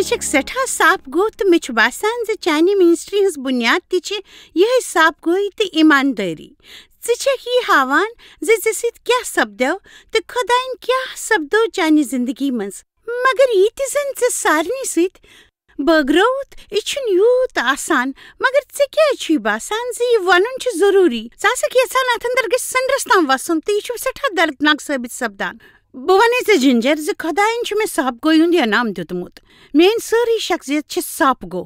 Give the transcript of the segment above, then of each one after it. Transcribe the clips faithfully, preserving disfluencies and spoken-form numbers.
ژٕ چھکھ سٮ۪ٹھاہ صاف گوٚو، تہٕ مےٚ چھُ باسان زِ چانہِ منسٹری ہٕنٛز بُنیاد تہِ چھِ یِہے صاف گویی تہٕ ایماندٲری۔ ژٕ چھکھ یہِ ہاوان زِ ژےٚ سۭتۍ کیٛاہ سپدیو تہٕ خۄدایَن کیٛاہ سپدو چانہِ زندگی منٛز۔ مگر یہِ تہِ زن ژےٚ سارنٕے سۭتۍ بٲگرٲوُتھ، یہِ چھُنہٕ یوٗت آسان۔ مگر ژےٚ کیٛازِ چھُے باسان زِ یہِ ونُن چھُ ضروٗری؟ ژٕ آسکھ یژھان اتھ اندر گژھِ سندرس تام وسُن، تہٕ یہِ چھُ سٮ۪ٹھاہ دردناک ثٲبت سپدان۔ بہٕ ونے ژےٚ، جنجر، زِ خۄداین چھُ مےٚ صاف گویی ہُنٛد انعام دیُتمُت۔ میٲنۍ سٲرٕے شخصیت چھِ صاف گو۔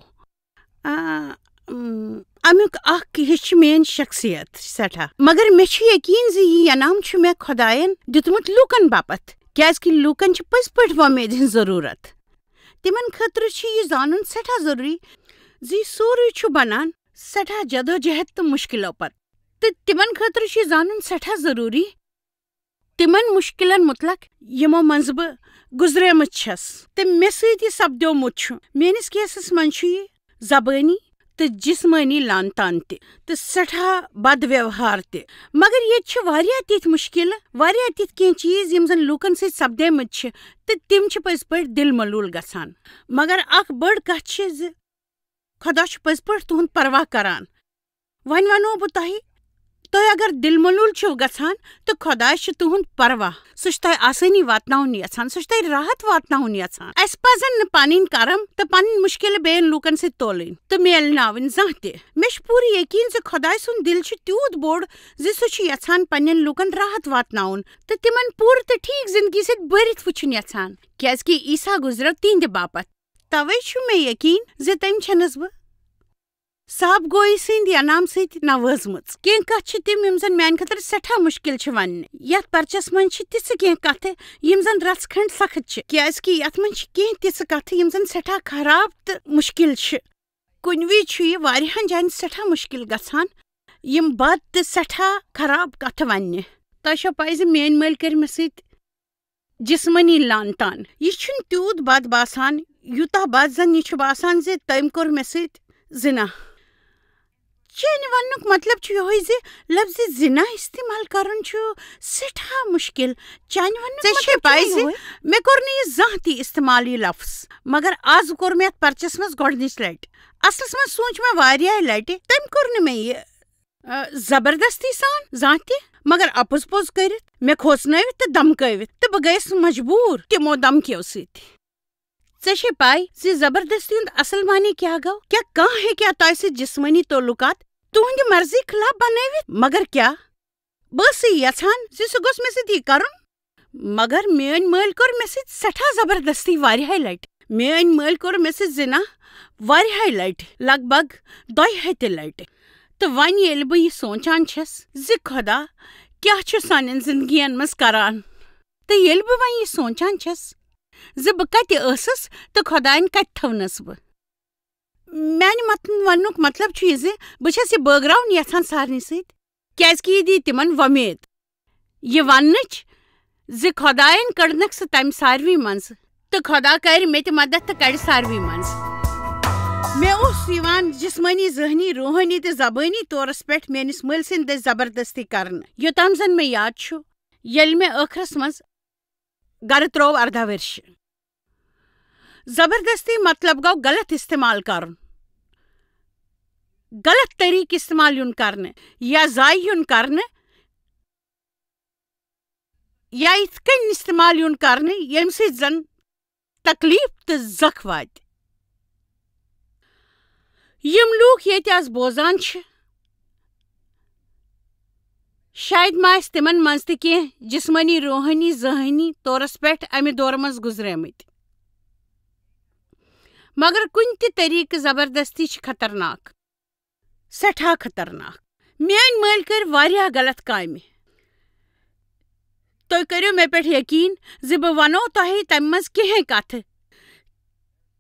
آ، ام، امیُک اکھ حصہٕ چھِ میٲنۍ شخصیت سٮ۪ٹھاہ، مگر مےٚ چھُ یقین زِ یہِ انعام چھُ مےٚ خۄدایَن دیُتمُت لوٗکن باپتھ، کیازِ کہِ لوٗکن چھِ پٔزۍ پٲٹھۍ وۄمید ہٕنٛز ضروٗرت۔ تِمن خٲطرٕ چھُ یہِ زانُن سٮ۪ٹھاہ ضروٗری زِ یہِ سورُے چھُ بنان سٮ۪ٹھاہ جدوجہد تہٕ مُشکِلو پتہٕ۔ تہٕ تِمن خٲطرٕ چھُ یہِ زانُن سٮ۪ٹھاہ ضروٗری تِمن مُشکِلن مُتلق، یِمو منٛزٕ بہٕ گُزریمٕژ چھَس، تہٕ مےٚ سۭتۍ یہِ سپدیومُت چھُ۔ میٲنِس کیسَس منٛز چھُ یہِ زبٲنی تہٕ جسمٲنی لان تان تہِ، تہٕ سٮ۪ٹھاہ بد ویوہار تہِ۔ مگر ییٚتہِ چھِ واریاہ تِتھۍ مُشکِلہٕ، واریاہ تِتھۍ کینٛہہ چیٖز، یِم زن لوٗکن سۭتۍ سپدیمٕتۍ چھِ، تہٕ تِم چھِ پٔزۍ پٲٹھۍ دِل ملوٗل گژھان۔ مگر اکھ بٔڑ کتھ چھِ زِ خۄدا چھُ پٔزۍ پٲٹھۍ تُہُنٛد پرواہ کران۔ وۄنۍ ونو بہٕ تۄہہِ، تُہۍ اگر دِل ملوٗل چھِو گژھان، تہٕ خۄداے چھُ تُہُنٛد پرواہ۔ سُہ چھُ تۄہہِ آسٲنی واتناوُن یژھان، سُہ چھُ تۄہہِ راحت واتناوُن یژھان۔ اسہِ پزن نہٕ پنٕنۍ کرم تہٕ پنٕنۍ مُشکلہٕ بیٚین لوٗکن سۭتۍ تولٕنۍ تہٕ میلناوٕنۍ زانٛہہ تہِ۔ مےٚ چھُ پوٗرٕ یقین زِ خۄداے سُنٛد دِل چھُ تیوٗت بوٚڑ زِ سُہ چھُ یژھان پننٮ۪ن لوٗکن راحت واتناوُن تہٕ تِمن پوٗرٕ تہٕ ٹھیٖک زندگی سۭتۍ بٔرِتھ وٕچھُن یژھان، کیازِ کہِ عیسیٰ گُزریو تِہنٛدِ باپتھ۔ توے چھُ مےٚ یقین زِ تٔمۍ چھنس بہٕ صاحب گویی سٕنٛدِ انعام سۭتۍ نوٲزمٕژ۔ کینٛہہ کتھٕ چھِ تِم، یِم زن میانہِ خٲطرٕ سٮ۪ٹھاہ مُشکِل چھِ وننہِ۔ یتھ پرچس منٛز چھِ تِژھٕ کینٛہہ کتھٕ، یِم زن رژھ کھنڈ سخت چھِ، کیازِ کہِ یتھ منٛز چھِ کینٛہہ تِژھٕ کتھٕ، یِم زن سٮ۪ٹھاہ خراب تہٕ مُشکِل چھِ۔ کُنہِ وِزِ چھُ یہِ واریاہن جاین سٮ۪ٹھاہ مُشکِل گژھان، یِم بد تہٕ سٮ۪ٹھاہ خراب کتھٕ وننہِ۔ تۄہہِ چھو پَے زِ میٲنۍ مٲلۍ کٔرۍ مےٚ سۭتۍ جسمٲنی لان تان۔ یہِ چھُنہٕ تیوٗت بد باسان، یوٗتاہ بد زن یہِ چھُ باسان زِ تٔمۍ کوٚر مےٚ سۭتۍ زِنا۔ چانہِ وننُک مطلب چھُ یِہوٚے زِ لفظِ زِنا استعمال کرُن چھُ سٮ۪ٹھاہ مُشکِل۔ چانہِ وننُک ژےٚ چھے مطلب چھُ پَے زِ یِہوٚے۔ مےٚ کوٚر نہٕ یہِ زانٛہہ تہِ استعمال، یہِ لفظ، مگر از کوٚر مےٚ اتھ پرچس منٛز گۄڈنِچ لٹہِ۔ اصلس منٛز سوٗنچ مےٚ واریاہ لٹہِ، تٔمۍ کوٚر نہٕ مےٚ یہِ، آ، زبردستی سان زانٛہہ تہِ، مگر اپُز پوٚز کٔرِتھ، مےٚ کھوژنٲوِتھ تہٕ دمکٲوِتھ، تہٕ بہٕ گٔیس مجبوٗر تِمو دمکیو سۭتۍ۔ ژےٚ چھے پَے زِ زبردستی ہُنٛد اصل معنی کیٛاہ گوٚو؟ کیٛاہ کانٛہہ ہیٚکیٛاہ تۄہہِ سۭتۍ جسمٲنی تعلقات تُہنٛدِ مرضی خلاف بنٲوِتھ؟ مگر کیٛاہ بہٕ ٲسٕے یژھان زِ سُہ گوٚژھ مےٚ سۭتۍ یہِ کرُن؟ مگر میٲنۍ مٲلۍ کوٚر مےٚ سۭتۍ سٮ۪ٹھاہ زبردستی واریاہے لٹہِ۔ میٲنۍ مٲلۍ کوٚر مےٚ سۭتۍ زِنا واریاہے لٹہِ، لگ بگ دۄیہِ ہتہِ لٹہِ۔ تہٕ وۄنۍ ییٚلہِ بہٕ یہِ سونٛچان چھَس زِ خۄدا کیٛاہ چھُ سانٮ۪ن زندگین منٛز کران، تہٕ ییٚلہِ بہٕ وۄنۍ یہِ سونٛچان چھَس زِ بہٕ کتہِ ٲسٕس تہٕ خۄدایَن کتہِ تھٲونَس بہٕ۔ میانہِ متن وننُک مطلب چھُ یہِ زِ بہٕ چھَس یہِ بٲگراوُن یژھان سارنٕے سۭتۍ، کیازِ کہِ یہِ دِیہِ تِمن وۄمید یہِ وننٕچ زِ خۄدایَن کٔڑنکھ سُہ تمہِ ساروی منٛزٕ، تہٕ خۄدا کرِ مےٚ تہِ مدد تہٕ کڑِ ساروی منٛزٕ۔ مےٚ اوس یِوان جسمٲنی، ذہنی، روحٲنی تہٕ زبٲنی طورس پٮ۪ٹھ میٲنِس مٲلۍ سٕنٛدِ دٔسۍ زبردستی کرنہٕ، یوٚتام زن مےٚ یاد چھُ، ییٚلہِ مےٚ ٲخرس منٛز گرٕ ترٛوو ارداہ ؤرشہِ۔ زبردستی مطلب گوٚو غلط استعمال کرُن، غلط طریقہٕ استعمال یُن کرنہٕ، یا ضایع یُن کرنہٕ، یا یِتھ کٔنۍ استعمال یُن کرنہٕ، ییٚمہِ سۭتۍ زن تکلیف تہٕ زکھ واتہِ۔ یِم لوٗکھ ییٚتہِ از بوزان چھِ، شاید ما آسہِ تِمن منٛز تہِ کینٛہہ جسمٲنی، روحٲنی، ذہنی طورس پٮ۪ٹھ امہِ دورٕ منٛز گُزریمٕتۍ۔ مگر کُنہِ تہِ طریقہٕ زبردستی چھِ خطرناک، سٮ۪ٹھاہ خطرناک۔ میٲنۍ مٲلۍ کٔرۍ واریاہ غلط کامہِ۔ تُہۍ کٔرِو مےٚ پٮ۪ٹھ یقین زِ بہٕ ونو تۄہہِ تمہِ منٛز کینٛہہ کتھٕ،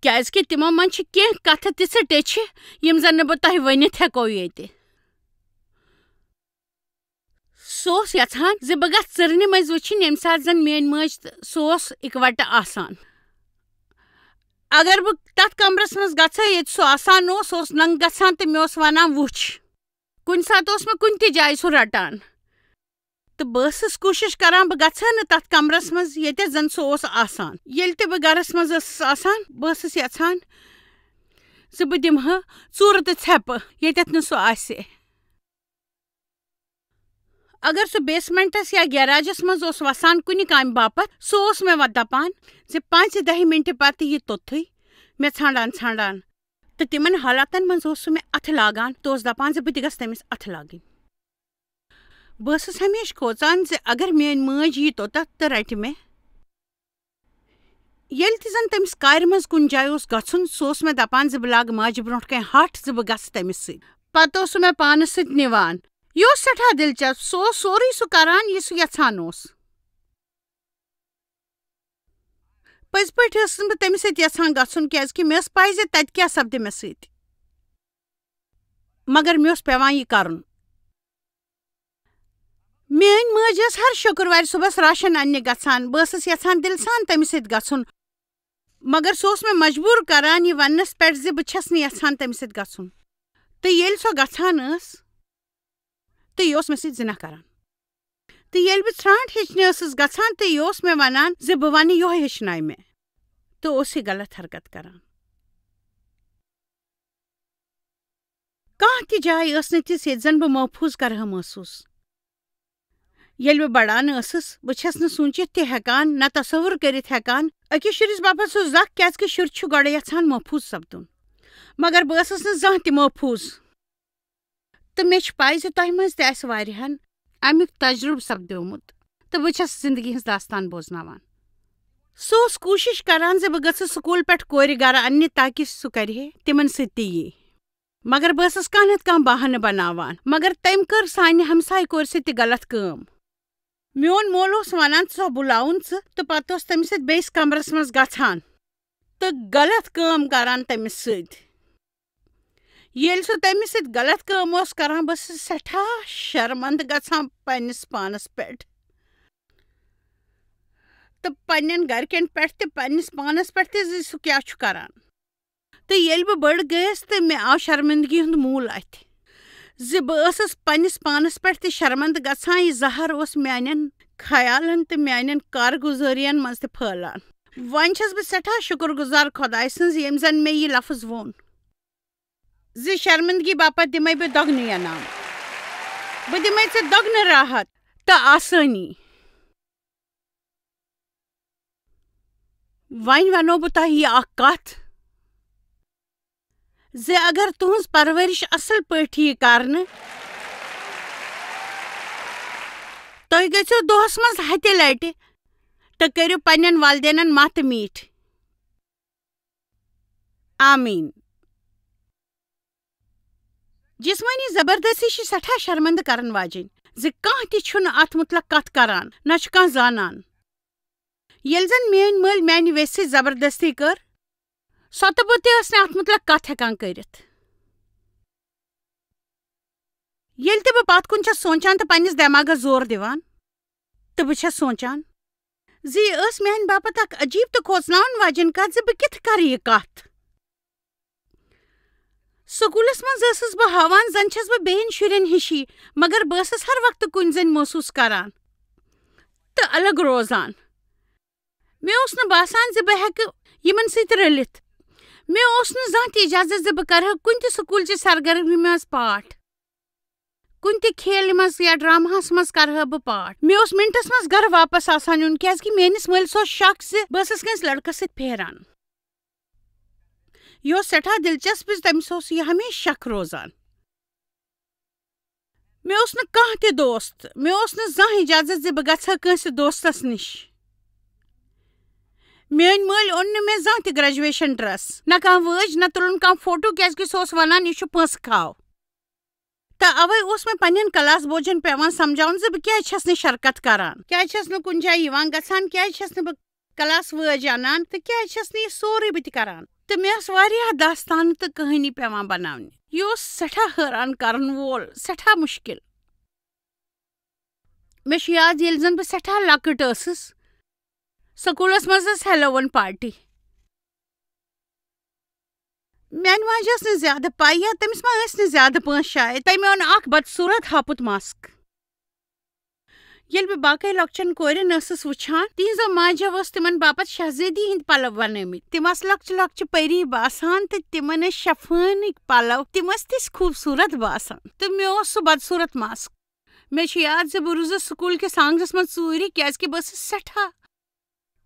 کیازِ کہِ تِمو منٛز چھِ کینٛہہ کتھٕ تِژھٕ ٹیچھِ، یِم زن نہٕ بہٕ تۄہہِ ؤنِتھ ہٮ۪کو ییٚتہِ۔ سُہ اوس یژھان زِ بہٕ گژھٕ ژٕرنہِ مٔنٛزۍ وٕچھِنۍ، ییٚمہِ ساتہٕ زن میٲنۍ مٲج تہٕ سُہ اوس اِکوٹہٕ آسان۔ اگر بہٕ تتھ کمرس منٛز گژھٕ ییٚتہِ سُہ آسان اوس، سُہ اوس ننٛگ گژھان تہٕ مےٚ اوس ونان، "وٕچھ۔" کُنہِ ساتہٕ اوس مےٚ کُنہِ تہِ جایہِ سُہ رٹان۔ تہٕ بہٕ ٲسٕس کوٗشِش کران بہٕ گژھٕ ہا نہٕ تَتھ کمرس منٛز ییٚتٮ۪تھ زن سُہ اوس آسان۔ ییٚلہِ تہِ بہٕ گرس منٛز ٲسٕس آسان، بہٕ ٲسٕس یژھان زِ بہٕ دِمہٕ ہا ژوٗرٕ تہٕ ژھٮ۪پہٕ ییٚتٮ۪تھ نہٕ سُہ آسہِ۔ اگر سُہ بیسمنٹس یا گیراجس منٛز اوس وسان کُنہِ کامہِ باپتھ، سُہ اوس مےٚ وۄنۍ دپان زِ پانٛژِ دَہہِ مِنٹہِ پتہٕ یہِ توٚتھُے مےٚ ژھانٛڈان ژھانٛڈان۔ تہٕ تِمن حالاتن منٛز اوس سُہ مےٚ اتھٕ لاگان تہٕ اوس دپان زِ بہٕ تہِ گژھٕ تٔمِس اتھٕ لاگٕنۍ۔ بہٕ ٲسٕس ہمیشہِ کھوژان زِ اگر میٲنۍ مٲج یی توٚتتھ تہٕ رٹہِ مےٚ۔ ییٚلہِ تہِ زن تٔمِس کارِ منٛز کُنہِ جایہِ اوس گژھُن، سُہ اوس مےٚ دپان زِ بہٕ لاگہٕ ماجہِ برونٛٹھ کنہِ ہٹھ زِ بہٕ گژھٕ تٔمِس سۭتۍ۔ پتہٕ اوس سُہ مےٚ پانس سۭتۍ نِوان۔ یہِ اوس سٮ۪ٹھاہ دلچسپ، سُہ اوس سورُے سُہ کران یہِ سُہ یژھان اوس۔ پٔزۍ پٲٹھۍ ٲسٕس نہٕ بہٕ تٔمِس سۭتۍ یژھان گژھُن، کیازِ کہِ مےٚ ٲس پَے زِ تَتہِ کیٛاہ سپدِ مےٚ سۭتۍ۔ مگر مےٚ اوس پٮ۪وان یہِ کرُن۔ میٲنۍ مٲج ٲس ہر شُکروارِ صُبحس راشن اننہِ گژھان۔ بہٕ ٲسٕس یژھان دِلہٕ سان تٔمِس سۭتۍ گژھُن، مگر سُہ اوس مےٚ مجبوٗر کران یہِ وننس پٮ۪ٹھ زِ بہٕ چھَس نہٕ یژھان تٔمِس سۭتۍ گژھُن۔ تہٕ ییٚلہِ سۄ گژھان ٲس، تہٕ یہِ اوس مےٚ سۭتۍ زِنا کران۔ تہٕ ییٚلہِ بہٕ ژھرٛانٛٹھ ہیٚچھنہِ ٲسٕس گژھان، تہٕ یہِ اوس مےٚ ونان زِ بہٕ ونہٕ، یِہوٚے ہیٚچھنایہِ مےٚ۔ تہٕ اوس یہِ غلط حرکت کران۔ کانٛہہ تہِ جاے ٲس نہٕ تِژھ، ییٚتہِ زن بہٕ محفوٗظ کرٕ ہا محسوٗس۔ ییٚلہِ بہٕ بڑان ٲسٕس، بہٕ چھَس نہٕ سوٗنٛچِتھ تہِ ہٮ۪کان، نہ تصور کٔرِتھ ہٮ۪کان أکِس شُرِس باپتھ سُہ زکھ، کیازِ کہِ شُرۍ چھُ گۄڈَے یژھان محفوٗظ سپدُن۔ مگر بہٕ ٲسٕس نہٕ زانٛہہ تہِ محفوٗظ۔ تہٕ مےٚ چھِ پَے زِ تۄہہِ منٛز تہِ آسہِ واریاہَن اَمیُک تجرُبہٕ سپدیومُت، تہٕ بہٕ چھَس زِندگی ہٕنٛز داستان بوزناوان۔ سُہ اوس کوٗشِش کران زِ بہٕ گٔژھٕس سکوٗل پٮ۪ٹھ کورِ گرٕ اَننہِ تاکہِ سُہ کرِ ہے تِمن سۭتۍ تہِ یی۔ مگر بہٕ ٲسٕس کانٛہہ نتہٕ کانٛہہ بہانہٕ بناوان۔ مگر تٔمۍ کٔر سانہِ ہمسایہِ کورِ سۭتۍ تہِ غلط کٲم۔ میون مول اوس ونان، "ژٕ بُلاوُن ژٕ"، تہٕ پتہٕ اوس تٔمِس سۭتۍ بیٚیِس کمرس منٛز گژھان تہٕ غلط کٲم کران تٔمِس سۭتۍ۔ ییٚلہِ سُہ تٔمِس سۭتۍ غلط کٲم اوس کران، بہٕ ٲسٕس سٮ۪ٹھاہ شرمندٕ گژھان پننِس پانس پٮ۪ٹھ تہٕ پننٮ۪ن گرِکٮ۪ن پٮ۪ٹھ تہِ، پننِس پانس پٮ۪ٹھ تہِ، زِ سُہ کیٛاہ چھُ کران۔ تہٕ ییٚلہِ بہٕ بٔڑ گٔیَس تہٕ مےٚ آو شرمندگی ہُنٛد موٗل اَتھِ زِ بہٕ ٲسٕس پننِس پانس پٮ۪ٹھ تہِ شرمندٕ گژھان۔ یہِ زہر اوس میانٮ۪ن خیالن تہٕ میانٮ۪ن کارگُزٲرین منٛز تہِ پھٔہلان۔ وۄنۍ چھَس بہٕ سٮ۪ٹھاہ شُکر گُزار خۄداے سٕنٛز، ییٚمۍ زن مےٚ یہِ لفظ ووٚن زِ شرمندگی باپتھ دِمے بہٕ دۄگنہٕ انعام۔ بہٕ دِمے ژےٚ دۄگنہٕ راحت تہٕ آسٲنی۔ وۄنۍ ونو بہٕ تۄہہِ یہِ اکھ کتھ زِ اگر تُہنٛز پرورش اصل پٲٹھۍ یی کرنہٕ، تُہۍ گٔژھِو دۄہس منٛز ہتہِ لٹہِ تہٕ کٔرِو پننٮ۪ن والدینن متھ میٖٹھۍ۔ آمین۔ جسمٲنی زبردستی چھِ سٮ۪ٹھاہ شرمندٕ کرن واجیٚنۍ زِ کانٛہہ تہِ چھُنہٕ اتھ مُتلق کتھ کران، نہ چھُ کانٛہہ زانان۔ ییٚلہِ زن میٲنۍ مٲلۍ میانہِ ویسہِ سۭتۍ زبردستی کٔر، سۄ تہٕ بہٕ تہِ ٲس نہٕ اتھ مُتلق کتھ ہٮ۪کان کٔرِتھ۔ ییٚلہِ تہِ بہٕ پتھ کُن چھَس سونٛچان تہٕ پننِس دٮ۪ماغس زور دِوان، تہٕ بہٕ چھَس سونٛچان زِ یہِ ٲس میانہِ باپتھ اکھ عجیب تہٕ کھوژناون واجیٚنۍ کتھ زِ بہٕ کِتھ کرٕ یہِ کتھ۔ سکوٗلس منٛز ٲسٕس بہٕ ہاوان زن چھَس بہٕ بیٚین شُرٮ۪ن ہِشی، مگر بہٕ ٲسٕس ہر وقتہٕ کُنہِ زٔنۍ محسوٗس کران تہٕ الگ روزان۔ مےٚ اوس نہٕ باسان زِ بہٕ ہٮ۪کہٕ یِمن سۭتۍ رٔلِتھ۔ مےٚ اوس نہٕ زانٛہہ تہِ اجازت زِ بہٕ کرٕ ہا کُنہِ تہِ سکوٗل چہِ سرگرمی منٛز پارٹ۔ کُنہِ تہِ کھیلہِ منٛز یا ڈراماہس منٛز کرٕ ہا بہٕ پارٹ۔ مےٚ اوس منٹس منٛز گرٕ واپس آسان یُن، کیازِ کہِ میٲنِس مٲلِس اوس شک زِ بہٕ ٲسٕس کٲنٛسہِ لڑکس سۭتۍ پھیران۔ یہِ اوس سٮ۪ٹھاہ دلچسپ زِ تٔمِس اوس یہِ ہمیشہٕ شک روزان۔ مےٚ اوس نہٕ کانٛہہ تہِ دوست، مےٚ اوس نہٕ زانٛہہ اجازت زِ بہٕ گژھٕ ہا کٲنٛسہِ دوستس نِش۔ میٲنۍ مٲلۍ اوٚن نہٕ مےٚ زانٛہہ تہِ گریجویشن ڈریس، نہ کانٛہہ وٲج، نہ تُلُن کانٛہہ فوٹو، کیازِ کہِ سُہ اوس ونان، "یہِ چھُ پونٛسہٕ کھاو۔" تہٕ اوے اوس مےٚ پننٮ۪ن کلاس بوجن پٮ۪وان سمجھاوُن زِ بہٕ کیازِ چھَس نہٕ شرکت کران، کیازِ چھَس نہٕ کُنہِ جایہِ یِوان گژھان، کیازِ چھَس نہٕ بہٕ کلاس وٲج انان تہٕ کیازِ چھَس نہٕ یہِ سورُے بہٕ تہِ کران۔ تہٕ مےٚ ٲس واریاہ داستانہٕ تہٕ کہانی پٮ۪وان بناونہِ۔ یہِ اوس سٮ۪ٹھاہ حٲران کرن وول، سٮ۪ٹھاہ مُشکِل۔ مےٚ چھُ یاد، ییٚلہِ زن بہٕ سٮ۪ٹھاہ لۄکٕٹ ٲسٕس، سکوٗلس منٛز ٲس ہیلووِن پارٹی۔ میانہِ ماجہِ ٲس نہٕ زیادٕ پَے یا تٔمِس ما ٲسۍ نہٕ زیادٕ پونٛسہٕ شاید، تٔمۍ اوٚن اکھ بدصوٗرت ہاپُت ماسک۔ ییٚلہِ بہٕ باقٕے لۄکچن کورٮ۪ن ٲسٕس وٕچھان، تِہنٛزو ماجو ٲس تِمن باپتھ شہزٲدی ہٕنٛدۍ پلو بنٲومٕتۍ۔ تِم آسہٕ لۄکچہِ لۄکچہِ پری باسان تہٕ تِمن ٲسۍ شفٲنٕکۍ پلو۔ تِم ٲسۍ تِژھ خوٗبصوٗرت باسان تہٕ مےٚ اوس سُہ بدصوٗرت ماسک۔ مےٚ چھُ یاد زِ بہٕ روٗزٕس سکوٗل کِس آنٛگنس منٛز ژوٗرِ، کیازِ کہِ بہٕ ٲسٕس سٮ۪ٹھاہ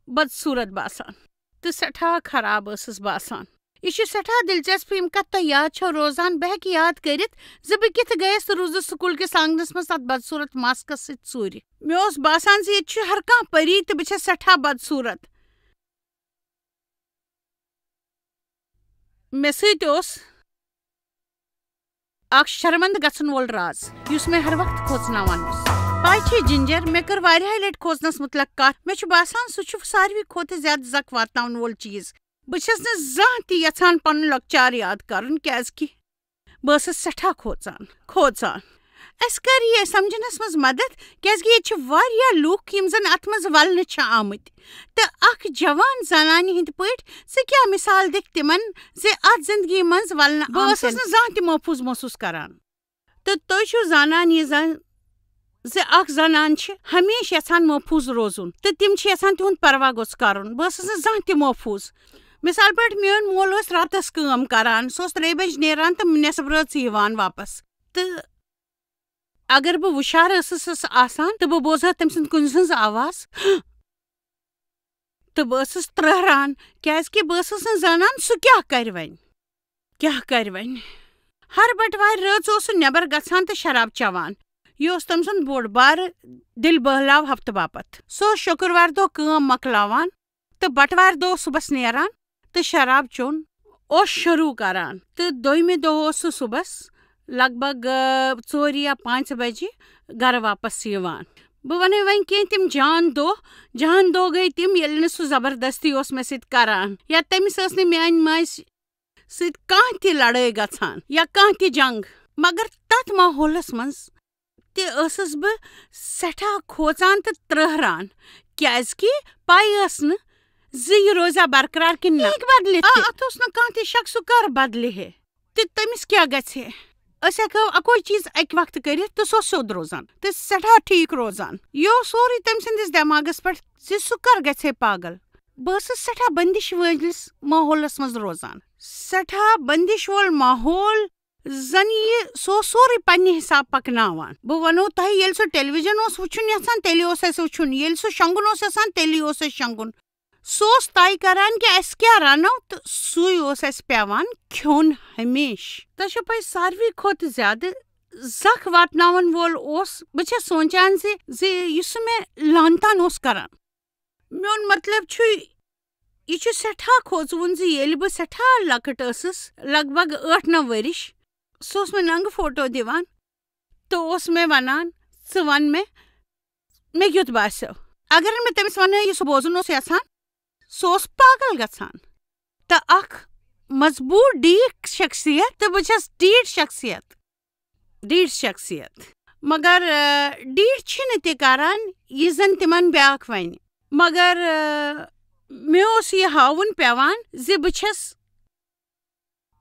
بدصوٗرت باسان تہٕ سٮ۪ٹھاہ خراب ٲسٕس باسان۔ یہِ چھُ سٮ۪ٹھاہ دلچسپ، یِم کتھ تۄہہِ یاد چھو روزان۔ بہٕ ہیٚکہٕ یاد کٔرِتھ زِ بہٕ کِتھ گٔیَس تہٕ روٗزٕس سکوٗل کِس آنٛگنس منٛز تتھ بدصوٗرت ماسکس سۭتۍ ژوٗرِ۔ مےٚ اوس باسان زِ ییٚتہِ چھُ ہر کانٛہہ پری تہٕ بہٕ چھَس سٮ۪ٹھاہ بدصوٗرت۔ مےٚ سۭتۍ اوس اکھ شرمندٕ گژھن وول راز، یُس مےٚ ہر وقت کھوژناوان اوس۔ پاے چھے جنجر، مےٚ کٔر واریاہہِ لٹہِ کھوژنس متعلق کتھ۔ مےٚ چھُ باسان سُہ چھُ ساروی کھۄتہٕ زیادٕ زکھ واتناون وول چیز۔ بہٕ چھَس نہٕ زانٛہہ تہِ یژھان پنُن لۄکچار یاد کرُن، کیازِ کہِ بہٕ ٲسٕس سٮ۪ٹھاہ کھوژان، کھوژان۔ اسہِ کٔر یہِ سمجھنس منٛز مدد، کیازِ کہِ ییٚتہِ چھِ واریاہ لوٗکھ یِم زن اتھ منٛز ولنہٕ چھِ آمٕتۍ۔ تہٕ اکھ جوان زنانہِ ہٕنٛدۍ پٲٹھۍ ژٕ کیٛاہ مثال دِکھ تِمن زِ اتھ زندگی منٛز ولنہٕ بہٕ ٲسٕس آمتٮ۪ن؟ نہٕ زانٛہہ تہِ محفوٗظ محسوٗس کران۔ تہٕ تُہۍ چھِو زانان یہِ زن زِ اکھ زنان چھِ ہمیشہِ یژھان محفوٗظ روزُن تہٕ تِم چھِ یژھان تِہُنٛد پروا گوٚژھ کرُن۔ بہٕ ٲسٕس نہٕ زانٛہہ تہِ محفوٗظ۔ مثال پٲٹھۍ، میون مول اوس راتس کٲم کران، سُہ اوس ترٛیٚیہِ بجہِ نیران تہٕ نٮ۪صٕب رٲژ یِوان واپس۔ تہٕ اگر بہٕ وُشار ٲسٕس آسان تہٕ بہٕ بوزٕ ہا تٔمۍ سٕنٛز کُنہِ سٕنٛز آواز، تہٕ بہٕ ٲسٕس ترٛہران، کیازِ کہِ بہٕ ٲسٕس نہٕ زانان سُہ کیٛاہ کرِ وۄنۍ، کیٛاہ کرِ وۄنۍ۔ ہر بٹوارِ رٲژ اوس سُہ نٮ۪بر گژھان تہٕ شراب چٮ۪وان۔ یہِ اوس تٔمۍ سُنٛد بوٚڑ بارٕ دِل بہلاو ہفتہٕ باپتھ۔ سُہ اوس شُکروارِ دۄہ کٲم مۄکلاوان تہٕ بٹوارِ دۄہ اوس صُبحس نیران تہٕ شراب چیوٚن اوس شروٗع کران۔ تہٕ دوٚیمہِ دۄہ اوس سُہ صُبحس لگ بگ، آ، ژورِ یا پانٛژِ بجہِ گرٕ واپس یِوان۔ بہٕ وَنَے وۄنۍ کینٛہہ تِم جان دۄہ، جان دۄہ گٔے تِم، ییٚلہِ نہٕ سُہ زبردستی اوس مےٚ سۭتۍ کران یا تٔمِس ٲس نہٕ میٛانہِ ماجہِ سۭتۍ کانٛہہ تہِ لڑٲے گژھان یا کانٛہہ تہِ جنگ۔ مگر تتھ ماحولس منٛز تہِ ٲسٕس بہٕ سٮ۪ٹھاہ کھوژان تہٕ ترٛہران، کیازِ کہِ پَے ٲس نہٕ زِ یہِ روزیا برقرار کِنہٕ نہ۔ ٹھیٖک بدلہِ آ، تہِ۔ اتھ اوس نہٕ کانٛہہ تہِ شک سُہ کر بدلہِ ہے تہٕ تٔمِس کیٛاہ گژھِ ہے۔ أسۍ ہٮ۪کو اکوے چیٖز اکہِ وقتہٕ کٔرِتھ تہٕ سُہ اوس سیوٚد روزان تہٕ سٮ۪ٹھاہ ٹھیٖک روزان۔ یہِ اوس سورُے تٔمۍ سٕنٛدِس دٮ۪ماغس پٮ۪ٹھ زِ سُہ کر گژھِ ہے پاگل۔ بہٕ ٲسٕس سٮ۪ٹھاہ بندش وٲلِس ماحولس منٛز روزان، سٮ۪ٹھاہ بندش وول ماحول، زن یہِ سُہ اوس سورُے پننہِ حساب پکناوان۔ بہٕ ونو تۄہہِ، ییٚلہِ سُہ ٹیلی ویژن اوس وٕچھُن یژھان، تیٚلہِ اوس اسہِ وٕچھُن، ییٚلہِ سُہ شۄنٛگُن اوس یژھان، تیٚلی اوس اسہِ شۄنٛگُن۔ سُہ اوس طے کران کہِ اسہِ کیٛاہ رنو تہٕ سُے اوس اسہِ پٮ۪وان کھیوٚن ہمیشہٕ۔ تۄہہِ چھو پَے، ساروی کھۄتہٕ زیادٕ زکھ واتناون وول اوس، بہٕ چھس سونٛچان زِ، زِ یُس سُہ مےٚ لان تان اوس کران۔ میون مطلب چھُ، یہِ چھُ سٮ۪ٹھاہ کھوژوُن زِ ییٚلہِ بہٕ سٮ۪ٹھاہ لۄکٕٹ ٲسٕس، لگ بگ ٲٹھ نَو ؤرِش، سُہ اوس مےٚ ننٛگہٕ فوٹو دِوان تہٕ اوس مےٚ ونان، "ژٕ ون مےٚ، مےٚ کیُتھ باسیو؟" اگر نہٕ مےٚ تٔمِس ونہٕ ہا، یہِ سُہ بوزُن اوس یژھان، سُہ اوس پاگل گژھان۔ تہٕ اکھ مضبوٗط ڈیٖٹھ شخصیت تہٕ بہٕ چھس ڈیٖٹھ شخصیت، ڈیٖٹھ شخصیت۔ مگر، آ، ڈیٖٹھ چھِنہٕ تہِ کران یہِ زن تِمن بیٛاکھ ونہِ۔ مگر، آ، مےٚ اوس یہِ ہاوُن پٮ۪وان زِ بہٕ چھس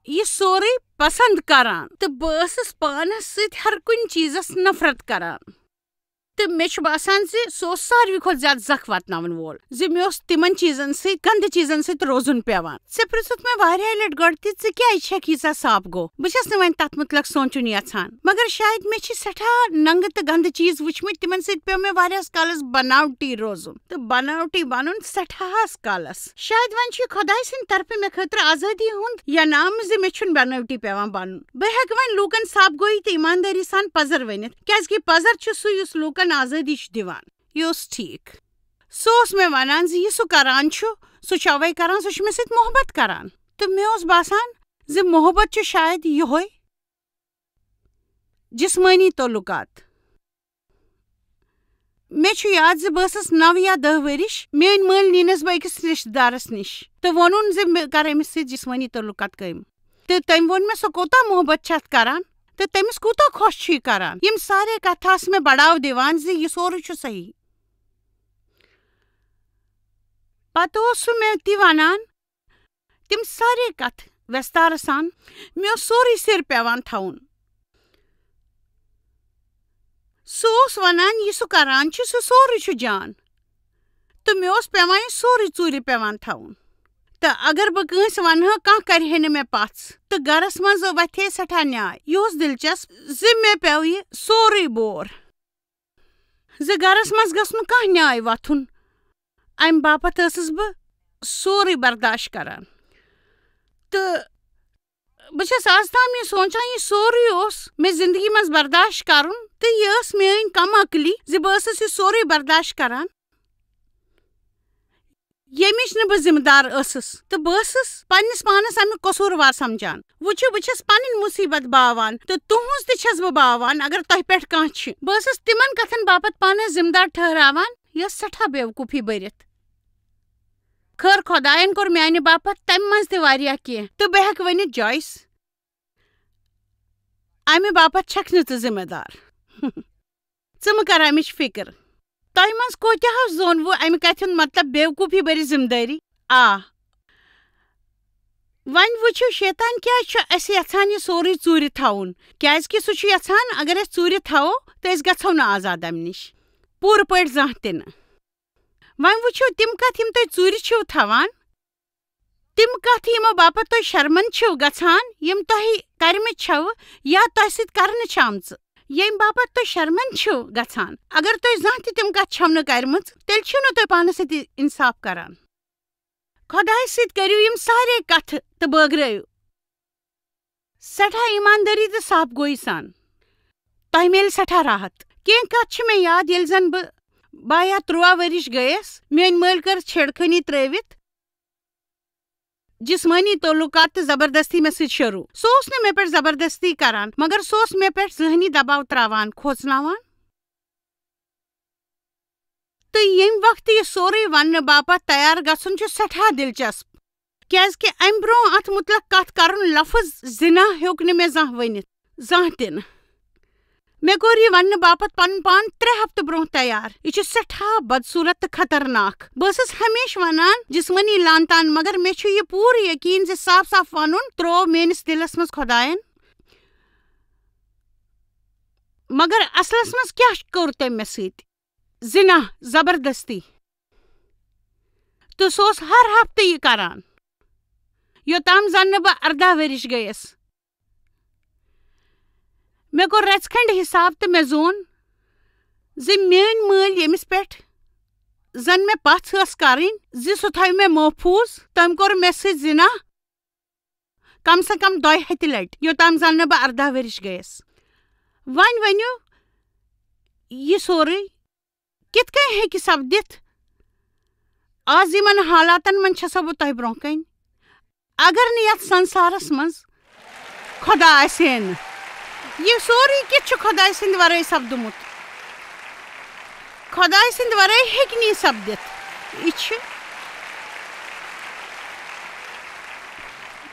یہِ سورُے پسند کران تہٕ بہٕ ٲسٕس پانس سۭتۍ ہر کُنہِ چیٖزس نفرت کران۔ تہٕ مےٚ چھُ باسان زِ سُہ اوس ساروی کھۄتہٕ زیادٕ زکھ واتناون وول زِ مےٚ اوس تِمن چیٖزن سۭتۍ، گندٕ چیٖزن سۭتۍ روزُن پٮ۪وان۔ ژےٚ پرژھُتھ مےٚ واریاہ لٹہِ گۄڈٕ تہِ، "ژٕ کیازِ چھکھ ییٖژاہ صاف گوٚو؟" بہٕ چھس نہٕ وۄنۍ تتھ متعلق سونچُن یژھان، مگر شاید مےٚ چھِ سٮ۪ٹھاہ ننٛگہٕ تہٕ گندٕ چیٖز وٕچھمٕتۍ، تِمن سۭتۍ پیوٚو مےٚ واریاہس کالس بناوٹی روزُن تہٕ بناوٹی بنُن سٮ۪ٹھاہس کالس۔ شاید وۄنۍ چھُ یہِ خۄداے سٕنٛدِ طرفہٕ مےٚ خٲطرٕ آزٲدی ہُنٛد ینعام زِ مےٚ چھُنہٕ بنٲوٹی پٮ۪وان بنُن۔ بہٕ ہٮ۪کہٕ وۄنۍ لوٗکن صاف گویی تہٕ ایماندٲری سان پزر ؤنِتھ، کیازِ کہِ پزر چھُ سُہ یُس لوٗکن آزٲدی چھُ دِوان۔ یہِ اوس ٹھیٖک۔ سُہ اوس مےٚ ونان زِ یہِ سُہ کران چھُ، سُہ چھُ اوے کران، سُہ چھُ مےٚ سۭتۍ محبت کران۔ تہٕ مےٚ اوس باسان زِ محبت چھُ شاید یِہوے جسمٲنی تعلقات۔ مےٚ چھُ یاد زِ بہٕ ٲسٕس نَو یا دَہ ؤرِش، میٲنۍ مٲلۍ نِنَس بہٕ أکِس رِشتہٕ دارَس نِش تہٕ ووٚنُن زِ مےٚ کَرے أمِس سۭتۍ جسمٲنی تعلقات قٲیِم۔ تہٕ تٔمۍ ووٚن مےٚ، "سۄ کوٗتاہ محبت چھِ اَتھ کَران تہٕ تٔمِس کوٗتاہ خۄش چھُ یہِ کَران۔" یِم سارے کَتھٕ آسہٕ مےٚ بڑاو دِوان زِ یہِ سورُے چھُ صحیح۔ پَتہٕ اوس سُہ مےٚ تہِ وَنان، تِم سارے کَتھٕ وٮ۪ستارٕ سان، مےٚ اوس سورُے سِر پٮ۪وان تھاوُن۔ سُہ اوس ونان، یہِ سُہ کران چھُ، سُہ سورُے چھُ جان۔ تہٕ مےٚ اوس پٮ۪وان یہِ سورُے ژوٗرِ پٮ۪وان تھاوُن۔ تہٕ اگر بہٕ کٲنٛسہِ ونہٕ ہا، کانٛہہ کرِ ہے نہٕ مےٚ پژھ۔ تہٕ گرس منٛز وتھے سٮ۪ٹھاہ نیاے۔ یہِ اوس دلچسپ زِ مےٚ پیوٚو یہِ سورُے بور، زِ گرس منٛز گژھِ نہٕ کانٛہہ نیاے وتھُن۔ امہِ باپتھ ٲسٕس بہٕ سورُے برداشت کران۔ تہٕ بہٕ چھَس آز تام یہِ سونٛچان، یہِ سورُے اوس مےٚ زندگی منٛز برداشت کرُن، تہٕ یہِ ٲس میٲنۍ کم عقلی زِ بہٕ ٲسٕس یہِ سورُے برداشت کران، ییٚمِچ نہٕ بہٕ ذمہٕ دار ٲسٕس، تہٕ بہٕ ٲسٕس پننِس پانس امیُک قصوٗروار سمجھان۔ وٕچھِو، بہٕ چھَس پنٕنۍ مُصیبت باوان، تہٕ تُہٕنٛز تہِ چھَس بہٕ باوان، اگر تۄہہِ پٮ۪ٹھ کانٛہہ چھِ۔ بہٕ ٲسٕس تِمن کتھن باپتھ پانس ذمہٕ دار ٹھہراوان، یۄس سٮ۪ٹھاہ بیوقوٗفی بٔرِتھ خٲر، خۄدایَن کوٚر میانہِ باپتھ تَمہِ منٛز تہِ واریاہ کینٛہہ، تہٕ بہٕ ہٮ۪کہٕ ؤنِتھ، جویس، اَمہِ باپتھ چھَکھ نہٕ ژٕ ذمہٕ دار۔ ژٕ مہٕ کر اَمِچ فِکر۔ تۄہہِ منٛز کوتاہ زون وٕ اَمہِ کَتھِ ہُنٛد مطلب بیوقوٗفی بٔرِتھ ذمہٕ دٲری؟ آ۔ وۄنۍ وٕچھِو، شیطان کیٛازِ چھُ اَسہِ یَژھان یہِ سورُے ژوٗرِ تھاوُن؟ کیٛازِکہِ سُہ چھُ یَژھان، اگر أسۍ ژوٗرِ تھاوو، تہٕ أسۍ گژھو نہٕ آزاد اَمہِ نِش پوٗرٕ پٲٹھۍ زانٛہہ تہِ نہٕ۔ وۄنۍ وٕچھِو، تِم کتھ یِم تُہۍ ژوٗرِ چھِو تھاوان، تِم کتھ یِمو باپتھ تُہۍ شرمن چھِو گژھان، یِم تۄہہِ کرمٕژ چھَو یا تۄہہِ سۭتۍ کرنہٕ چھِ آمژٕ، ییٚمہِ باپتھ تُہۍ شرمن چھِو گژھان۔ اگر تُہۍ زانٛہہ تہِ تِم کتھ چھَو نہٕ کرمٕژ، تیٚلہِ چھِو نہٕ تُہۍ پانس سۭتۍ انصاف کران۔ خۄدایس سۭتۍ کٔرِو یِم سارے کتھٕ تہٕ بٲگرٲیِو۔ سٮ۪ٹھاہ ایٖماندٲری تہٕ صاف گویی سان۔ تۄہہِ میلہِ سٮ۪ٹھاہ راحت۔ کینٛہہ کتھ چھِ مےٚ یاد، ییٚلہِ زن بہٕ باہ یا تُرٛواہ ؤرِش گٔیَس، میٲنۍ مٲلۍ کٔر چھیڑخٲنی ترٲوِتھ جسمٲنی تعلقات تہٕ زبردستی مےٚ سۭتۍ شروٗع۔ سُہ اوس نہٕ مےٚ پٮ۪ٹھ زبردستی کران، مگر سُہ اوس مےٚ پٮ۪ٹھ ذہنی دباو تراوان، کھوژناوان۔ تہٕ ییٚمہِ وقتہٕ یہِ سورُے وننہٕ باپتھ تیار گژھُن چھُ سٮ۪ٹھاہ دلچسپ، کیازکہِ امہِ برونٛہہ اتھ متعلق کتھ کرُن لفظ زنا ہیوٚک نہٕ مےٚ زانٛہہ ؤنِتھ، زانٛہہ تہِ نہٕ۔ مےٚ کوٚر یہِ وننہٕ باپتھ پنُن پان ترٛےٚ ہفتہٕ برونٛہہ تیار۔ یہِ چھُ سٮ۪ٹھاہ بدصوٗرت تہٕ خطرناک۔ بہٕ ٲسٕس ہمیشہٕ ونان، جسمٲنی لان تان، مگر مےٚ چھُ یہِ پوٗرٕ یقین زِ صاف صاف ونُن ترٛوو میٲنِس دِلس منٛز خۄدایَن۔ مگر اصلس منٛز کیٛاہ کوٚر تٔمۍ مےٚ سۭتۍ؟ زِنا، زبردستی۔ تہٕ سُہ اوس ہر ہفتہٕ یہِ کران، یوٚتام زن نہٕ بہٕ ارداہ ؤرِش گٔیَس۔ مےٚ کوٚر رژھِ کھنٛڈِ حساب تہٕ مےٚ زون زِ میٲنۍ مٲلۍ، ییٚمِس پٮ۪ٹھ زن مےٚ پژھ ٲس کرٕنۍ زِ سُہ تھاوِ مےٚ محفوٗظ، تٔمۍ کوٚر مےٚ سۭتۍ زِنا کم سے کم دۄیہِ ہتہِ لٹہِ، یوٚتام زن نہٕ بہٕ ارداہ ؤرِش گٔیَس۔ وۄنۍ ؤنِو، یہِ سورُے کِتھ کٔنۍ ہیٚکہِ سپدِتھ؟ آز یِمن حالاتن منٛز چھسو بہٕ تۄہہِ برونٛہہ کنہِ، اگر نہٕ یتھ سنسارس منٛز خۄدا آسہِ ہے نہٕ۔ یہِ سورُے کِتھ چھُ خۄداے سٕنٛدِ ورٲے سپدُمُت؟ خۄداے سٕنٛدِ ورٲے ہیٚکہِ نہٕ یہِ سپدِتھ۔ یہِ چھِ،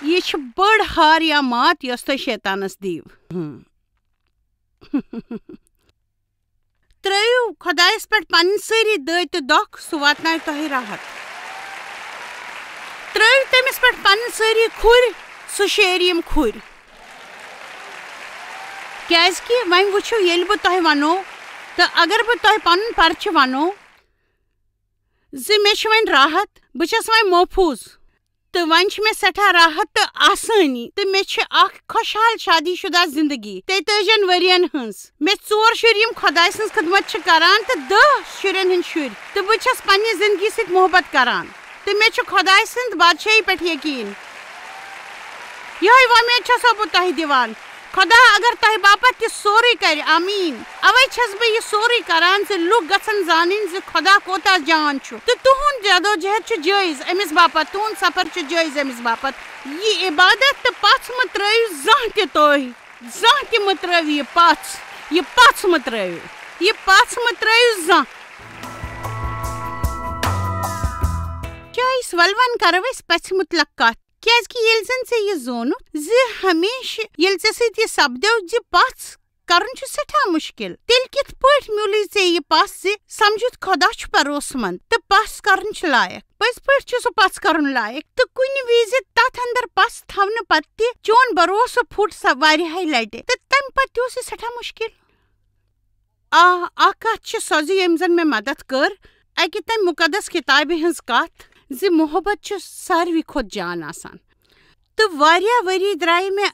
یہِ چھِ بٔڑ ہار یا مات، یۄس تۄہہِ شیطانس دِیِو۔ ہم۔ ترٲیِو خۄدایَس پٮ۪ٹھ پنٕنۍ سٲری دٲدۍ تہٕ دۄکھ، سُہ واتناوِ تۄہہِ راحت۔ ترٲیِو تٔمِس پٮ۪ٹھ پنٕنۍ سٲری کھُرۍ، سُہ شیرِ یِم کھُرۍ۔ کیازِ کہِ وۄنۍ وٕچھِو، ییٚلہِ بہٕ تۄہہِ وَنو، تہٕ اگر بہٕ تۄہہِ پنُن پرچہِ وَنو زِ مےٚ چھِ وۄنۍ راحت، بہٕ چھَس وۄنۍ محفوٗظ، تہٕ وۄنۍ چھِ مےٚ سٮ۪ٹھاہ راحت تہٕ آسٲنی، تہٕ مےٚ چھِ اکھ خۄشحال شادی شُدہ زندگی تیتٲجِین ؤرین ہٕنٛز۔ مےٚ ژور شُرۍ، یِم خۄداے سٕنٛز خدمت چھِ کران، تہٕ دَہ شُرٮ۪ن ہٕنٛدۍ شُرۍ، تہٕ بہٕ چھَس پننہِ زندگی سۭتۍ محبت کران، تہٕ مےٚ چھُ خۄداے سٕنٛد بادشاہی پٮ۪ٹھ یقیٖن۔ یِہوٚے وۄمید چھَسو بہٕ تۄہہِ دِوان۔ خۄدا اگر تۄہہِ باپتھ تہِ سورُے کرِ، آمیٖن۔ اوے چھَس بہٕ یہِ سورُے کران زِ لُکھ گژھن زانٕنۍ زِ خۄدا کوتاہ جان چھُ، تہٕ تُہُنٛد جدوجہد چھُ جٲیِز أمِس باپتھ، تُہُنٛد سفر چھُ جٲیِز أمِس باپتھ۔ یہِ عبادت تہٕ پژھ مہٕ ترٲیِو زانٛہہ تہِ تُہۍ، زانٛہہ تہِ مہٕ ترٲیِو یہِ پژھ، یہِ پژھ مہٕ ترٲیِو، یہِ پژھ مہٕ ترٲیِو زانٛہہ۔ کیٛاہ أسۍ ولہٕ وۄنۍ کرو أسۍ پژھِ مُتلق کتھ؟ کیازِ کہِ ییٚلہِ زن ژےٚ یہِ زونُتھ زِ ہمیشہٕ ییٚلہِ ژےٚ سۭتۍ یہِ سپدیو زِ پژھ کرُن چھُ سٮ۪ٹھاہ مُشکِل، تیٚلہِ کِتھ پٲٹھۍ میوٗلٕے ژےٚ یہِ پژھ زِ سمجھُتھ خۄدا چھُ بھروسہٕ مند تہٕ پژھ کرُن چھُ لایق؟ پٔزۍ پٲٹھۍ چھُ سُہ پژھ کرُن لایق، تہٕ کُنہِ وِزِ تتھ اندر پژھ تھاونہٕ پتہٕ تہِ چون بھروسہٕ پھُٹ سا واریاہے لٹہِ، تہٕ تمہِ پتہٕ تہِ اوس یہِ سٮ۪ٹھاہ مُشکِل۔ آ، اکھ کتھ چھِ سۄ زِ ییٚمۍ زن مےٚ مدد کٔر، اکہِ تمہِ مُقدس کِتابہِ ہٕنٛز کتھ زِ محبت چھُ ساروی کھۄتہٕ جان آسان۔ تہٕ واریاہ ؤری درٛایہِ مےٚ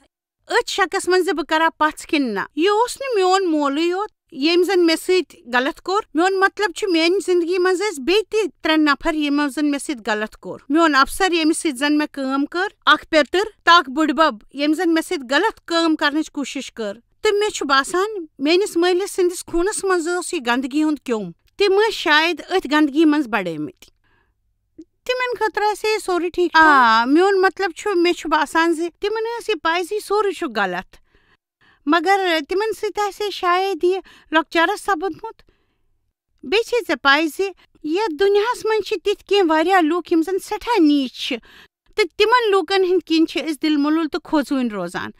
أتھۍ شکس منٛز زِ بہٕ کرا پژھ کِنہٕ نہ۔ یہِ اوس نہٕ میون مولٕے یوت، ییٚمۍ زن مےٚ سۭتۍ غلط کوٚر۔ میون مطلب چھُ، میانہِ زندگی منٛز ٲسۍ بیٚیہِ تہِ ترٛےٚ نفر، یِمو زن مےٚ سۭتۍ غلط کوٚر۔ میون افسر، ییٚمِس سۭتۍ زن مےٚ کٲم کٔر، اکھ پیٚتٕر تہٕ اکھ بٕڈبب، ییٚمۍ زن مےٚ سۭتۍ غلط کٲم کرنٕچ کوٗشش کٔر۔ تہٕ مےٚ چھُ باسان، میٲنِس مٲلِس سٕنٛدِس خوٗنس منٛز اوس یہِ گندگی ہُنٛد کیوٚم۔ تِم ٲسۍ شاید أتھۍ گندگی منٛز بڑیمٕتۍ۔ تِمن خٲطرٕ آسہِ ہے سورُے ٹھیٖک۔ آ، میون مطلب چھُ، مےٚ چھُ باسان زِ تِمن ٲس یہِ پَے زِ یہِ سورُے چھُ غلط، مگر تِمن سۭتۍ آسہِ ہے شاید یہِ لۄکچارس سپُدمُت۔ بیٚیہِ چھے ژےٚ پَے زِ یتھ دُنیاہس منٛز چھِ تِتھۍ کینٛہہ واریاہ لوٗکھ یِم زن سٮ۪ٹھاہ نیٖچ چھِ، تہٕ تِمن لوٗکن ہٕنٛدۍ کِنۍ چھِ أسۍ دِل ملوٗل تہٕ کھوژوٕنۍ روزان۔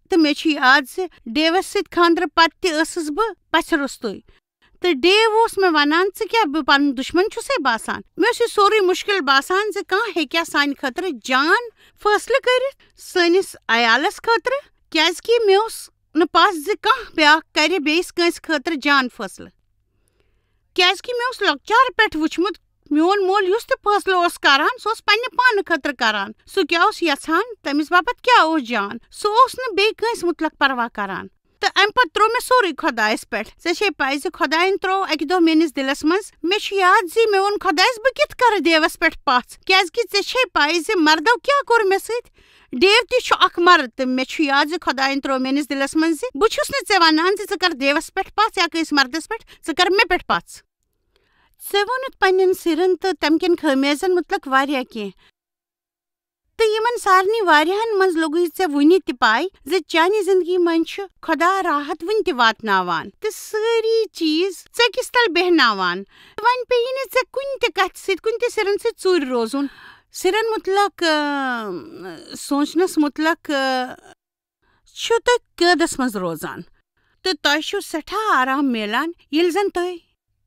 تہٕ مےٚ چھُ یاد زِ ڈیوس سۭتۍ خانٛدرٕ پتہٕ تہِ ٲسٕس بہٕ پژھِ روٚستُے۔ تہٕ ڈیو اوس مےٚ ونان، "ژٕ کیٛاہ، بہٕ پنُن دُشمن چھُسے باسان؟" مےٚ اوس یہِ سورُے مُشکل باسان زِ کانٛہہ ہیٚکیٛاہ سانہِ خٲطرٕ جان فٲصلہٕ کٔرِتھ، سٲنِس عیالس خٲطرٕ، کیٛازِکہِ مےٚ اوس نہٕ پژھ زِ کانٛہہ بیٛاکھ کرِ بیٚیِس کٲنٛسہِ خٲطرٕ جان فٲصلہٕ۔ کیٛازِکہِ مےٚ اوس لۄکچارٕ پٮ۪ٹھ وُچھمُت، میون مول یُس تہِ فٲصلہٕ اوس کران، سُہ اوس پننہِ پانہٕ خٲطرٕ کران۔ سُہ کیٛاہ اوس یژھان، تٔمِس باپتھ کیٛاہ اوس جان، سُہ اوس نہٕ بیٚیہِ کٲنٛسہِ مُتلق پرواہ کران۔ تہٕ امہِ پتہٕ تروو مےٚ سورُے خۄدایس پٮ۪ٹھ۔ ژےٚ چھے پَے زِ خۄدایَن تروو اکہِ دۄہ میٲنِس دِلس منٛز، مےٚ چھُ یاد زِ مےٚ ووٚن خۄدایس، "بہٕ کِتھ کرٕ دیوس پٮ۪ٹھ پژھ، کیٛازِکہِ ژےٚ چھے پَے زِ مردو کیٛاہ کوٚر مےٚ سۭتۍ؟" ڈیو تہِ چھُ اکھ مرد، تہٕ مےٚ چھُ یاد زِ خۄدایَن تروو میٲنِس دِلس منٛز زِ بہٕ چھُس نہٕ ژےٚ ونان زِ ژٕ کر دیوس پٮ۪ٹھ پژھ یا کٲنٛسہِ مردس پٮ۪ٹھ، ژٕ کر مےٚ پٮ۪ٹھ پژھ۔ ژےٚ ووٚنُتھ پننٮ۪ن سِرن تہٕ تمہِ کٮ۪ن خٲمیازن مُتلق واریاہ کینٛہہ۔ تہٕ یِمن سارنٕے واریاہن منٛز لوٚگُے ژےٚ وُنہِ تہِ پَے زِ چانہِ زندگی منٛز چھُ خۄدا راحت وُنہِ تہِ واتناوان تہٕ سٲری چیٖز ژٔکِس تل بیہناوان۔ وۄنۍ پیٚیہِ نہٕ ژےٚ کُنہِ تہِ کتھِ سۭتۍ، کُنہِ تہِ سِرن سۭتۍ ژوٗرِ روزُن۔ سِرن مُتلق، اۭں، سونٛچنس مُتلق، اۭں، چھِو تُہۍ قٲدس منٛز روزان تہٕ تۄہہِ چھُو سٮ۪ٹھاہ آرام میلان، ییٚلہِ زن تُہۍ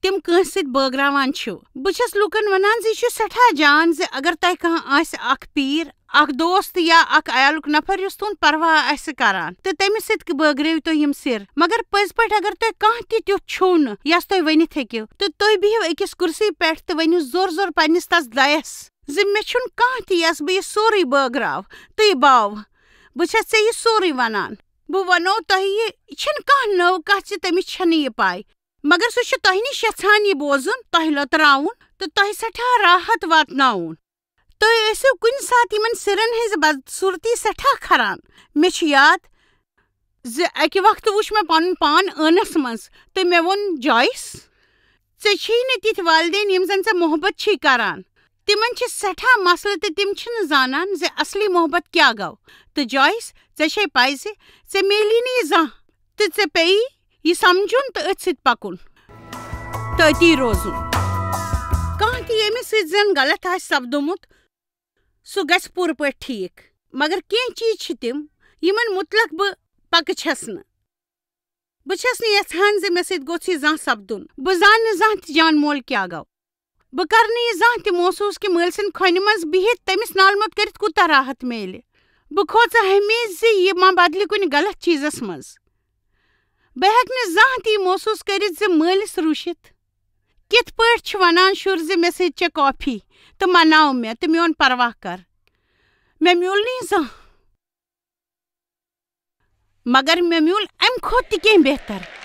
تِم کٲنٛسہِ سۭتۍ بٲگراوان چھِو۔ بہٕ چھَس لوٗکن ونان زِ یہِ چھُ سٮ۪ٹھاہ جان زِ اگر تۄہہِ کانٛہہ آسہِ، اکھ پیٖر، اکھ دوست یا اکھ عیالُک نفر یُس تُہُنٛد پرواہ آسہِ کران، تہٕ تٔمِس سۭتۍ بٲگرٲوِو تُہۍ یِم سِر۔ مگر پٔزۍ پٲٹھۍ اگر تۄہہِ کانٛہہ تہِ تیُتھ چھُو نہٕ یس تُہۍ ؤنِتھ ہیٚکِو، تہٕ تُہۍ بِہِو أکِس کُرسی پٮ۪ٹھ تہٕ ؤنِو زور زور پننِس تس دَیَس زِ مےٚ چھُنہٕ کانٛہہ تہِ یس بہٕ یہِ سورُے بٲگراو، تہٕ یہِ باو۔ بہٕ چھَس ژےٚ یہِ سورُے ونان۔ بہٕ ونو تۄہہِ، یہِ چھَنہٕ کانٛہہ نٔو کتھ زِ تٔمِس چھَنہٕ یہِ پَے، مگر سُہ چھُ تۄہہِ نِش یژھان یہِ بوزُن، تۄہہِ لۄتراوُن تہٕ تۄہہِ سٮ۪ٹھاہ راحت واتناوُن۔ تُہۍ ٲسِو کُنہِ ساتہٕ یِمن سِرن ہٕنٛزِ بدصوٗرتی سٮ۪ٹھاہ کھران۔ مےٚ چھُ یاد زِ اکہِ وقتہٕ وُچھ مےٚ پنُن پان ٲنس منٛز تہٕ مےٚ ووٚن، "جویس، ژےٚ چھِی نہٕ تِتھۍ والدین یِم زن ژےٚ محبت چھِی کران۔ تِمن چھِ سٮ۪ٹھاہ مسلہٕ تہٕ تِم چھِنہٕ زانان زِ اصلی محبت کیٛاہ گوٚو۔ تہٕ جویس، ژےٚ چھے پَے زِ ژےٚ میلی نہٕ یہِ زانٛہہ تہٕ ژےٚ پیٚیی یہِ سمجھُن تہٕ أتھۍ سۭتۍ پکُن تہٕ أتی روزُن۔ کانٛہہ تہِ ییٚمِس سۭتۍ زن غلط آسہِ سپدومُت، سُہ گژھِ پوٗرٕ پٲٹھۍ ٹھیٖک۔ مگر کینٛہہ چیٖز چھِ تِم، یِمن مُتلق بہٕ پکہٕ چھَس نہٕ۔ بہٕ چھَس نہٕ یژھان زِ مےٚ سۭتۍ گوٚژھ یہِ زانٛہہ سپدُن۔ بہٕ زانہٕ نہٕ زانٛہہ تہِ جان مول کیٛاہ گوٚو۔ بہٕ کرٕ نہٕ یہِ زانٛہہ تہِ محسوٗس کہِ مٲلۍ سٕنٛدِ کھۄنہِ منٛز بِہِتھ تٔمِس نالہٕ موٚت کٔرِتھ کوٗتاہ راحت میلہِ۔ بہٕ کھوژٕ ہمیشہِ زِ یہِ ما بدلہِ کُنہِ غلط چیٖزس منٛز۔ بہٕ ہیٚکہٕ نہٕ زانٛہہ تہِ یہِ محسوٗس کٔرِتھ زِ مٲلِس روٗشِتھ کِتھ پٲٹھۍ چھِ ونان شُر زِ مےٚ سۭتۍ چےٚ کافی تہٕ مناو مےٚ تہٕ میون پرواہ کر۔ مےٚ میوٗل نہٕ یہِ زانٛہہ، مگر مےٚ میوٗل امہِ کھۄتہٕ تہِ کینٛہہ بہتر۔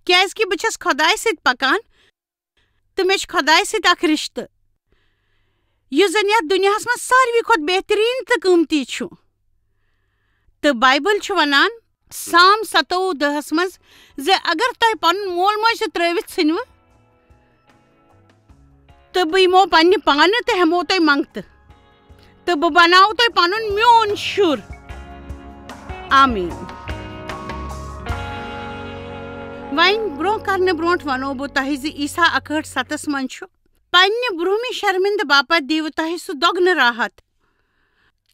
کیازِ کہِ بہٕ چھَس خۄدایہِ سۭتۍ پکان تہٕ مےٚ چھُ خۄدایہِ سۭتۍ اکھ رِشتہٕ، یُس زن یتھ دُنیاہس منٛز ساروی کھۄتہٕ بہتریٖن تہٕ قۭمتی چھُ۔ تہٕ بایبل چھُ ونان، سام ستووُہ دہس منٛز، زِ اگر تۄہہِ پنُن مول موج تہِ ترٲوِتھ ژھٕنوٕ، تہٕ بہٕ یِمو پننہِ پانہٕ تہٕ ہٮ۪مو تۄہہِ منٛگتہٕ، تہٕ بہٕ بناوٕ تۄہہِ پنُن میون شُر۔ آمین۔ وۄنۍ برونٛہہ کرنہٕ برونٛٹھ ونو بہٕ تۄہہِ زِ عیسیٰ اکہٲٹھ ستس منٛز چھُ، "پننہِ برونٛہمہِ شرمندٕ باپتھ دِیِو تۄہہِ سُہ دۄگنہٕ راحت۔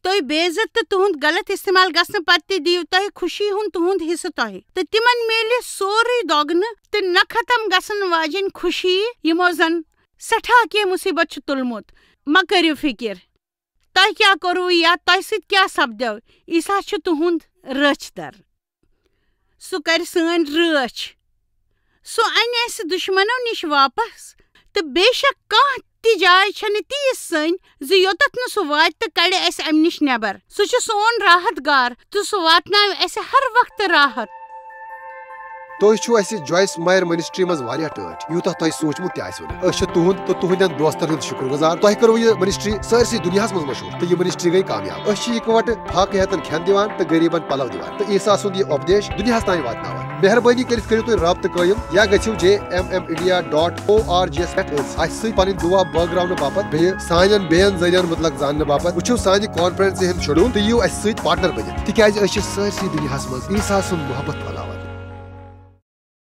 تُہۍ بے عزت تہٕ تُہُنٛد غلط استعمال گژھنہٕ پتہٕ تہِ دِیِو تۄہہِ خوشی ہُنٛد تُہُنٛد حصہٕ تۄہہِ، تہٕ تِمن میلہِ سورُے دۄگنہٕ تہٕ نہ ختم گژھن واجیٚنۍ خوشی، یِمو زن سٮ۪ٹھاہ کینٛہہ مُصیبت چھُ تُلمُت۔ مہ کٔرِو فِکر۔" تۄہہِ کیٛاہ کوٚروٕ یا تۄہہِ سۭتۍ کیٛاہ سپدیو؟ عیسیٰ چھُ تُہُنٛد رٲچھ در۔ سُہ کرِ سٲنۍ رٲچھ۔ سُہ انہِ اسہِ دشمنو نِش واپس، تہٕ بے شک کانٛہہ تہِ جاے چھنہٕ تیژ سٲنۍ زِ یوٚتتھ نہٕ سُہ واتہِ تہٕ کڑِ اسہِ امہِ نِش نٮ۪بر۔ سُہ چھُ سون راحت گار تہٕ سُہ واتناوِ اسہِ ہر وقتہٕ راحت۔ تُہۍ چھِو اسہِ جویس مایر منسٹری منٛز واریاہ ٹٲٹھۍ، یوٗتاہ تۄہہِ سوٗنٛچمُت تہِ آسِوٕ نہٕ۔ أسۍ چھِ تُہُنٛد تہٕ تُہنٛدٮ۪ن دوستن ہُنٛد شُکر گُزار۔ تۄہہِ کٔروٕ یہِ منسٹری سٲرسٕے دُنیاہس منٛز مشہوٗر، تہٕ یہِ منسٹری گٔے کامیاب۔ أسۍ چھِ اِکوٹہٕ فاقہٕ ہیتن کھٮ۪ن دِوان تہٕ غریبن پلو دِوان تہٕ عیسیٰ سُنٛد یہِ اُپدیش دُنیاہس تام واتناوان۔ مہربٲنی کٔرِتھ کٔرِو تُہۍ رابطہٕ قٲیِم یا گٔژھِو J M M India dot O R G یَس پٮ۪ٹھ أسۍ اسہِ سۭتۍ پنٕنۍ دُعا بٲگراونہٕ باپتھ بیٚیہِ سانٮ۪ن بیٚین ذٔریعن مُتعلق زاننہٕ باپتھ۔ وٕچھِو سانہِ کانفرنسہِ ہُنٛد شیڈول تہٕ یِیِو اسہِ سۭتۍ پارٹنر بٔنِتھ، تِکیازِ أسۍ چھِ سٲرسٕے دُنیاہس منٛز عیسیٰ سُنٛد محبت